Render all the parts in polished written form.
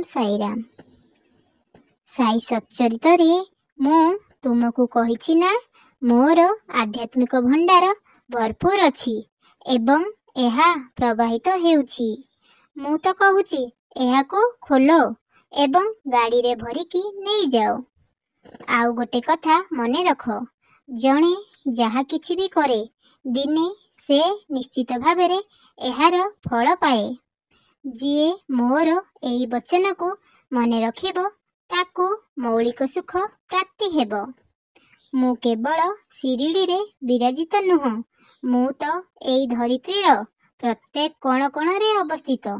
ସାଇରାମ। ସାଇ ସଚ୍ଚରିତରେ ମୁଁ ତୁମକୁ କହିଛି ନା, ମୋର ଆଧ୍ୟାତ୍ମିକ ଭଣ୍ଡାର ଭରପୁର ଅଛି ଏବଂ ଏହା ପ୍ରବାହିତ ହେଉଛି। ମୁଁ ତ କହୁଛି ଏହାକୁ ଖୋଲ ଏବଂ ଗାଡ଼ିରେ ଭରିକି ନେଇଯାଅ। ଆଉ ଗୋଟେ କଥା ମନେ ରଖ, ଜଣେ ଯାହା କିଛି ବି କରେ, ଦିନେ ସେ ନିଶ୍ଚିତ ଭାବରେ ଏହାର ଫଳ ପାଏ। ଯିଏ ମୋର ଏଇ ବଚନକୁ ମନେ ରଖିବ, ତାକୁ ମୌଳିକ ସୁଖ ପ୍ରାପ୍ତି ହେବ। ମୁଁ କେବଳ ଶିରିଡ଼ିରେ ବିରାଜିତ ନୁହଁ, ମୁଁ ତ ଏଇ ଧରିତ୍ରୀର ପ୍ରତ୍ୟେକ କୋଣ କୋଣରେ ଅବସ୍ଥିତ।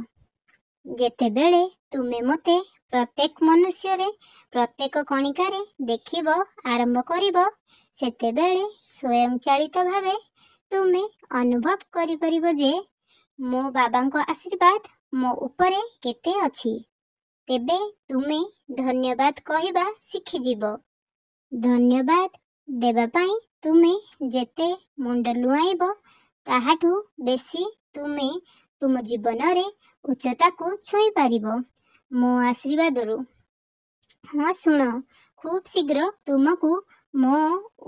ଯେତେବେଳେ ତୁମେ ମୋତେ ପ୍ରତ୍ୟେକ ମନୁଷ୍ୟରେ, ପ୍ରତ୍ୟେକ କଣିକାରେ ଦେଖିବ ଆରମ୍ଭ କରିବ, ସେତେବେଳେ ସ୍ୱୟଂଚାଳିତ ଭାବେ ତୁମେ ଅନୁଭବ କରିପାରିବ ଯେ ମୋ ବାବାଙ୍କ ଆଶୀର୍ବାଦ ମୋ ଉପରେ କେତେ ଅଛି। ତେବେ ତୁମେ ଧନ୍ୟବାଦ କହିବା ଶିଖିଯିବ। ଧନ୍ୟବାଦ ଦେବା ପାଇଁ ତୁମେ ଯେତେ ମୁଣ୍ଡ ଲୁଆଇବ, ତାହାଠୁ ବେଶୀ ତୁମେ ତୁମ ଜୀବନରେ ଉଚ୍ଚତାକୁ ଛୁଇଁ ପାରିବ ମୋ ଆଶୀର୍ବାଦରୁ। ହଁ ଶୁଣ, ଖୁବ୍ ଶୀଘ୍ର ତୁମକୁ ମୋ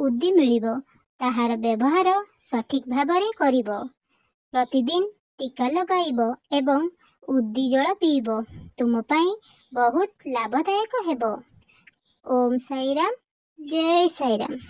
ଉଦି ମିଳିବ। ତାହାର ବ୍ୟବହାର ସଠିକ୍ ଭାବରେ କରିବ। ପ୍ରତିଦିନ ଟୀକା ଲଗାଇବ ଏବଂ ଉଦି ଜଳ ପିଇବ। ତୁମ ପାଇଁ ବହୁତ ଲାଭଦାୟକ ହେବ। ଓମ୍ ସାଇରାମ, ଜୟ ସାଇରାମ।